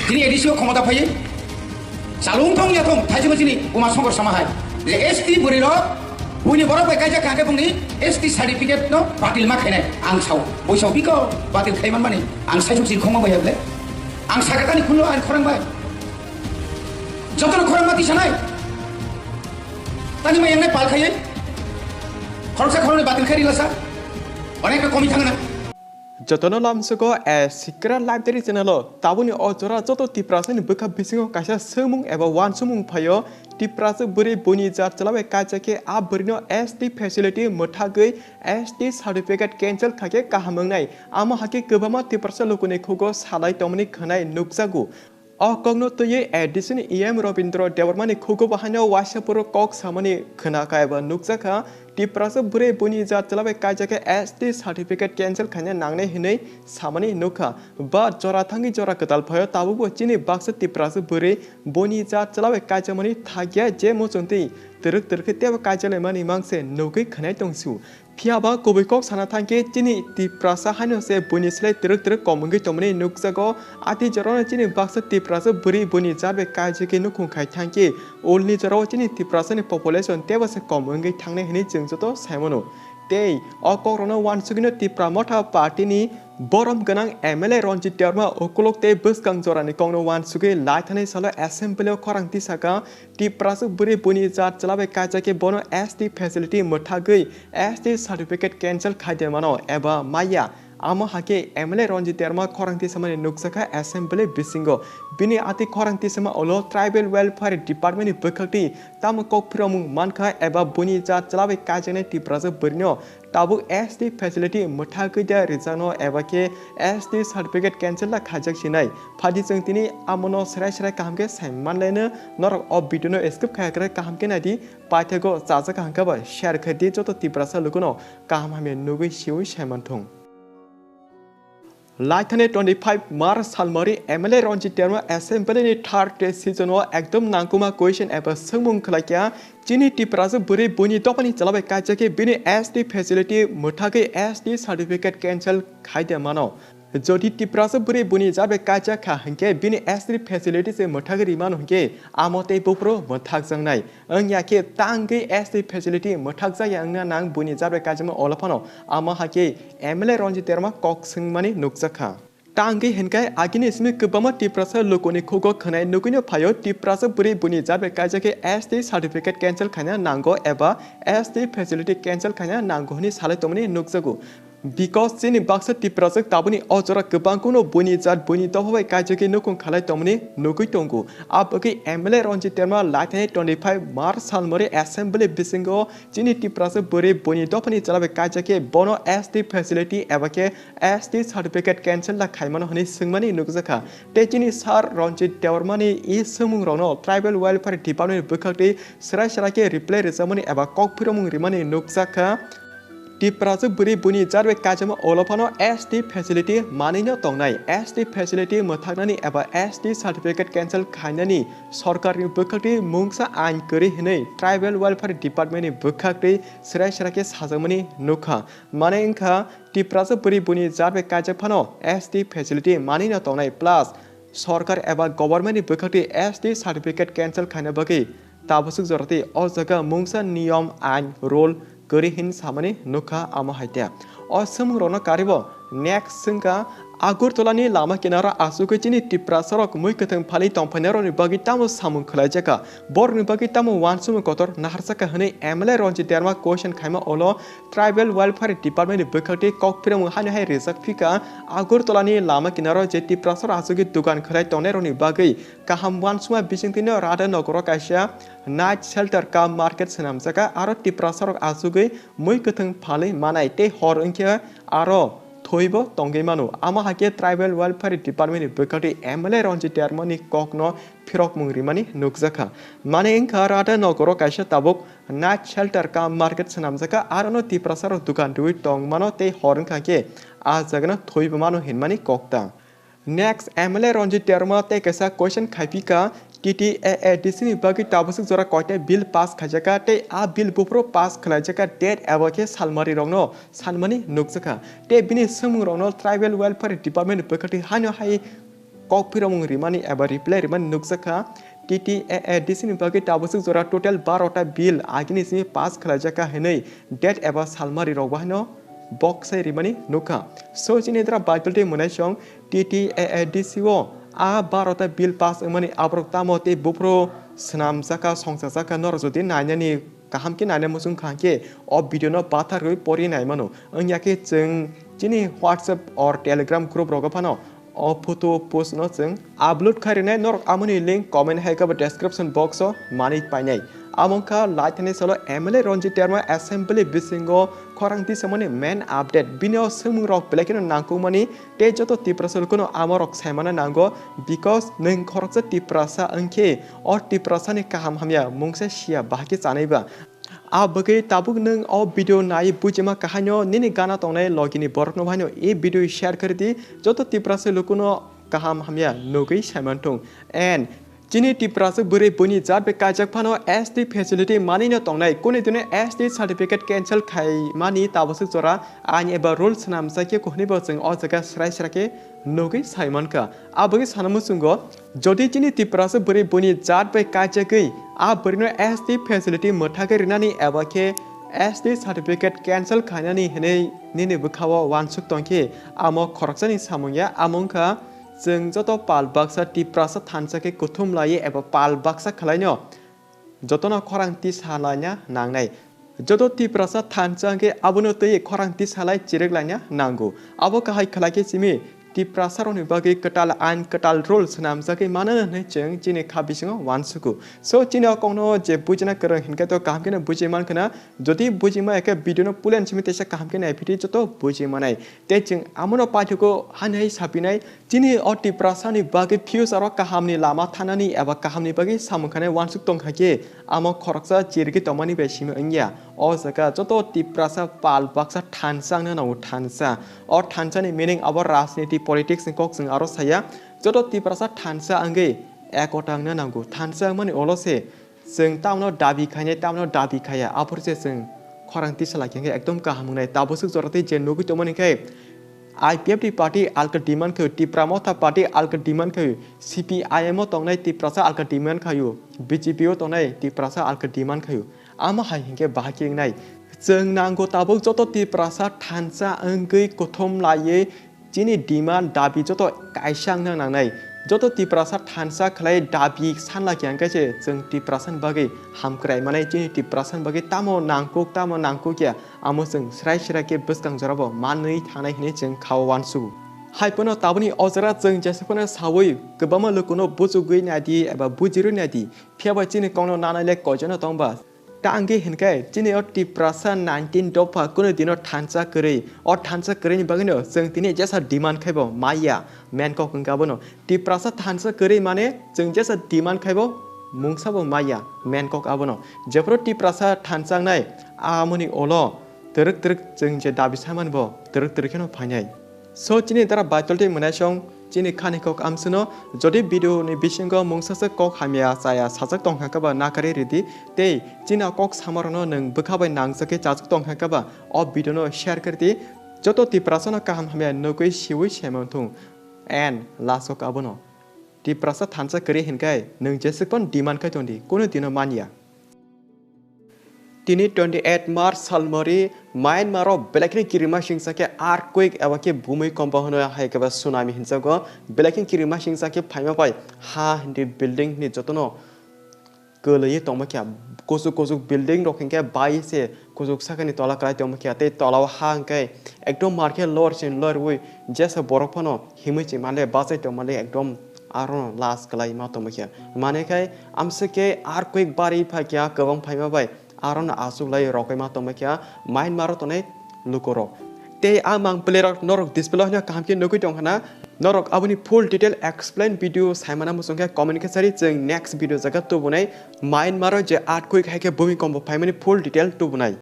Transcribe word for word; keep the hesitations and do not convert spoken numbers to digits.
Chini A D C o khomota phaiwi chalung thong ya thong, thaichukgo chini Uma Shankar sama hai je S T bwrwi rok buini borok bai kaijak kha khe bungni S T certificate no batil ma khainai ang sao, bui sao biko batil khai manmani ang sai suk si khongma bai ya bwle. Ang sakha kani khunlo ang khorang bai, jotono khorang ma tisanai, tani ma yangnai pal khaiwi khoroksa khoroknwi batil khai rila sa, onek rok komi thangna. Jotono lamsugo a Sikra Library channel o tabuni o jora joto Tiprasani bwkha bisingo kaisa swngmung eba uansukmung phaio. Tiprasa bwrwi buini jat chwla bai kaijak khe a bwrwino S T facility mwthagwi S T certificate cancel khaikhe kaham wngnai. Amo hakhe kwbangma Tiprasa lukuni khugo salai tongmani khwnai nukjago. O kokno twiwi A D C ni E M Robindra Debbarmani khugo bo haino waisa phuru kok samani khwnakha eba nukjakha. Tiprasa bwrwi buini jat chwla bai kaijak khe S T certificate cancel khaina nangnai hinwi samani nukha. Ba jora thangwi jora kwtal phaio, tabukbo chini baksa Tiprasa bwrwi buini jat chwla bai kaijakmani thakya je muchungtwi twrwk twrwk khe teibo kaijaklaimani mangse nugwi khwnai tongsu. Phiya ba kubui kok sana thangkhe chini Tiprasa haino se buini slai twrwk twrwk kom wngwi tongmani nukjago. Ati jorano chini baksa Tiprasa bwrwi buini jat bai kaijagwi nukhung khai thangkhe ulni jorao chini Tiprasani population teibo se kom wngwi thangnai hinwi chwng joto saimano. Tei o kokrokno uansugwino Tipra Motha Party ni borom gwnang M L A Ranjit Debbarma ukuluk tei bwskang jorani kokno uansugwi laithani salo assembly o khorang tisakha. Tiprasa bwrwi buini jat chwla bai kaijak khe bono S T facility mwthagwi S T certificate cancel khai de mano eba maya. Amo hakhe M L A Ranjit Debbarma khorang tisamani nukjakha assembly bisingo. Bini ati khorang tisama ulo Tribal Welfare Department ni bwkhaktwi tamo kok phiromung mankha eba buini jat chwla bai kaijaknai Tiprasa bwrwino tabuk S T facility mwthagwi da rijakno eba khe S T certificate cancel da khaijak sinai. Phadi chwng tini amono srai srai kaham khe sai manlaino. Norok o video no skip khaya kwrwi kaham khe naidi, paithago chajak kaham khe ba share khai di, joto Tiprasa lukuno kaham hamya nugwi siwi sai manthung. Laithani twenty five March salmari M L A Ranjit Debbarma Assembly ni third day session o ekdom nangkukma question eba swngmung khlaikha, chini Tiprasa bwrwi buini dophani chwla bai kaijak khe bini S T facility mwthagwi S T certificate cancel khai de mano. Jodi Tiprasa bwrwi buini jat bai kaijak kha hinkhe bini S T facility se mwthagwi rimano hinkhe amo tei buphuru mwthakjaknai. Wngya khe tangwi S T facility mwthakjakya wngna nang buini jat bai kaijakma olo phano amo hakhe M L A Ranjit Debbarma kok swngmani nukjakha. Tangwi hinkhe agini simi kwbangma Tiprasa lukuni khugo khwnai nugwino phaio Tiprasa bwrwi buini jat bai kaijak khe S T certificate cancel khaina nango eba S T facility cancel khaina nango hwnwi salai tongmani nukjago. Because chini baksa Tiprasa tabukni o jora kwbang kuno buini jat buini dopha bai kaijagwi nukhung khalai tongmani nugwi tongo. Abagwi M L A Ranjit Debbarma laithani twenty five March salmari assembly bisingo chini Tiprasa bwrwi buini dophani chwla bai kaijak khe bono S T facility eba khe S T certificate cancel da khaimano hwnwi swngmani nukjakha. Tei chini Sir Ranjit Debbarmani e swngmungrokno Tribal Welfare Department bwkhaktwi swrai swrai khe reply rwjakmani eba kok phiromung rimani nukjakha. Tiprasa bwrwi buini jat bai kaijakma olo phano S T facility manwino tongnai. S T facility mwthaknani eba S T certificate cancel khainani sorkarni bwkhaktwi mungsa ain kwrwi hwnwi Tribal Welfare Department ni bwkhaktwi swrai swrai khe sajakmani nukha. Mane wngkha Tiprasa bwrwi buini jat bai kaijak phano S T facility manwino tongnai plus sorkar eba government ni bwkhaktwi S T certificate cancel khaina bagwi tabaswk jora tei o jaga mungsa niyom ain rule kwrwi hin samani nukha amo hai te. O swngmungrokno karibo next swngkha Agartala ni lama kinaro asugwi chini Tiprasa rok mui kwthwng phalwi tongphainairokni bagwi tamo samung khwlaijakha, borokni bagwi tamo uansukmung kotor naharjakha hwnwi M L A Ranjit Debbarma question khaima olo Tribal Welfare Department ni bwkhaktwi kok phiromung haino hai rijak phikha. Agartala ni lama kinaro je Tiprasa rok asugwi dugan khwlai tongnairokni bagwi kaham uansukma bisingtwino Radha Nagar o kaisa night shelter cum market swnamjakha, aro Tiprasa rok asugwi mui kwthwng phalwi manai tei hor wngkhe aro thoibo tongwi mano. Amo hakhe Tribal Welfare Department ni bwkhaktwi M L A Ranjit Debbarma ni kokno phirokmung rimani nukjakha. Mane wngkha Radha Nagar o kaisa tabuk night shelter cum market swnamjakha, arono Tiprasa rok dukan rwi tongmano tei hor wngkha khe a jagano thoibo mano hinmani kokta. Next, M L A Ranjit Debbarma tei kaisa question khaiphikha, T T A A D C ni bagwi tabaswk jora koita bill pass khaijakha tei a bill buphuru pass khwlaijakha date eba khe salmari rokno sanmani nukjakha. Tei bini swngmung rokno Tribal Welfare Department ni bwkhaktwi haino hai kok phiromung rimani eba reply rimani nukjakha. T T A A D C ni bagwi tabuk jora total baro ta bill agini simi pass khwlaijakha hinwi date eba salmari rok bo haino bok sai rimani nukha. So chini dra Baitul tei mwnaisong T T A A D C o a baro ta bill pass wngmani aborok tamo tei buphuru swnamjakha, songchajakha, norok jodi nainani kaham khe naina muchung kha khe o video no patharwi pori nai mano. Wngya khe chwng chini WhatsApp or Telegram group rogo phano o photo post no chwng upload khai rwnai, norok amoni link comment hai khe bo description box o manwi painai. Amo wngkha lai thani salo M L A Ranjit Debbarma assembly bisingo khorang tisamani main update, bini o swngmung rok belai kheno nangkukmani tei joto Tiprasa lukuno amorok saimana nango, because nwng khoroksa Tiprasa wngkhe o Tiprasani kaham hamya mungsa siya bahai khe chanaiba. A bagwi tabuk nwng o video nai bujima kahaino nini gana tongnai logini borokno haino e video share kharidi, joto Tiprasa lukuno kaham hamya nugwi saimanthung. And chini Tiprasa bwrwi buini jat bai kaijak phano S T facility manwino tongnai, kuni dino S T certificate cancel khaimani tabaswk jora ain eba rule swnamjakya kuhnibo chwng o jaga srai srai khe nugwi saimankha. A bagwi sana muchungo, jodi chini Tiprasa bwrwi buini jat bai kaijagwi a bwrwino S T facility mwthagwi rinani eba khe S T certificate cancel khainani hinwi nini bwkhao uansuk tongkhe, amo khoroksani samung ya, amo wngkha chwng joto pal baksa Tiprasa thansa khe kuthum laiwi eba pal baksa khwlaino jotono khorang tisa laina nangnai. Joto Tiprasa thansa hwnkhe abono twiwi khorang tisa lai chirwk laina nango. Abo kahai khwlai khe simi Tiprasa rokni bagwi kwtal ain, kwtal rule swnamjagwi mano hwnwi chwng chini kha bisingo uansugo. So chini o kokno je bujina kwrwng hinkhe to kaham kheno buji mankhwna. Jodi buji maya khe video no pulen simi teisa kaham khe naiphidi joto buji manai. Tei chwng amono paithago hani hai sapinai, chini o Tiprasani bagwi future o kahamni lama thanani eba kahamni bagwi samung khanai uansuk tongkha khe, amo khoroksa chirigwi tongmani bai simi wngya. O jaga joto Tiprasa pal baksa thansa wngna nango, thansa. O thansani meaning abo rajniti politics ni kok chwng aro saya. Joto Tiprasa thansa wngwi ekota wngna nango. Thansa wngmani ulo se chwng tamno dabi khainai, tamno dabi khaiya, aphuru se chwng khorang tisa lai khe ekdom kaham wngnai. Tabaswk jora tei je nugwi tongmani khe I P F T party alka demand khaio, Tipra Motha party alka demand khaio, C P I M o tongnai Tiprasa alka demand khaio, B J P o tongnai Tiprasa alka demand khaio. Amo hai hinkhe bahai khe wngnai. Chwng nango tabuk joto Tiprasa thansa wngwi kuthum laiwi chini demand dabi joto kaisa wngna nangnai. Joto Tiprasa thansa khlai dabi sanlakya hwnkhe se chwng Tiprasani bagwi hamkrai manai, chini Tiprasani bagwi tamo nangkuk, tamo nangkukya, amo chwng srai srai khe bwskang jorabo manwi thangnai hwnwi chwng khao uansugo. Hai phano tabukni o jora chwng jesa phano saui kwbangma lukuno buchugwi naidi eba bujirwi naidi, phiyaba chini kokno nanai le koijakno tongba. Ta wngwi hinkhe chini o Tiprasa nineteen dopha kunu dino thansa kwrwi. O thansa kwrwini bagwino chwng tini jesa demand khaibo maya, main kok wngkha abono. Tiprasa thansa kwrwi mane chwng jesa demand khaibo mungsa bo maya, main kok abono. Jephuru Tiprasa thansa wngnai, amoni ulo twrwk twrwk chwng je dabi samani bo twrwk twrwk kheno phainai. So chini dara Baitul tei mwnaisong chini khani kok amswkno, jodi video ni bisingo mungsasa kok hamya chaya sajak tongkha khe ba nakarwi ridi, tei chini kok samarokno nwng bwkha bai nangjak khe chajak tongkha khe ba o video no share khe ridi. Joto Tiprasa no kaham hamya nugwi siwi saimanthung. And last kok abono, Tiprasa thansa kwrwi hinkhe nwng jeswk phano demand khai tongdi, kunu dino manya. Tini twenty eight March salmari Myanmar o belai kheno kirima singsa khe earthquake eba khe bhumi kompo hwnwi hai khe ba tsunami hinjago. Belai kheno kirima singsa khe phaima bai ha hindi building ni jotono kwlwi tongma khe, kuchuk kuchuk building rok hinkhe bai se kuchuk sakani tola kwlai tongma khe, tei tola o ha hinkhe ekdom mar khe lor sin lorwi jesa borok phano himwi chimale bachai tongmale ekdom aro last kwlai ma tongma khe. Mane khai amswk khe earthquake bari phai khe kwbang phaima bai aro no achuk lai rokoi ma tongma khe Myanmar o tongnai lukurok. Tei a mang play rok norok display o hino kaham khe nugwi tong khana. Norok aboni full detail explain video saimana muchung khe comment khe sari, chwng next video jaga tubunai Myanmar o je earthquake hai khe bhumi kompo phaimani full detail tubunai.